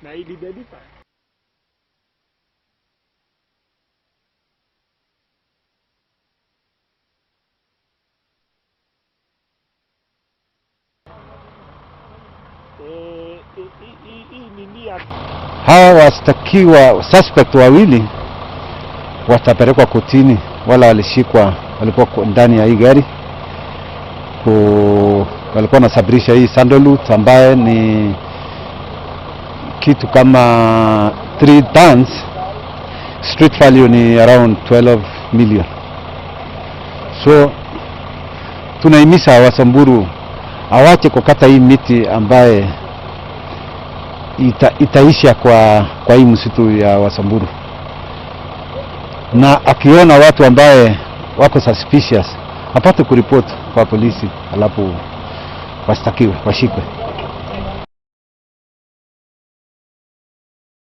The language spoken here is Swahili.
Na ilideliver. Hii nini ya Hawa wastakiwa suspect wawili watapelekwa kotini, wala walishikwa walikuwa ndani ya hii gari walikuwa wanasafirisha hii sandalwood ambaye ni kitu kama 3 tons, street value ni around 12 million. So tunahimiza Wasamburu awache kukata hii miti ambaye itaisha kwa hii msitu ya Wasamburu, na akiona watu ambaye wako suspicious apate kuripoti kwa polisi, alafu washtakiwe, washikwe.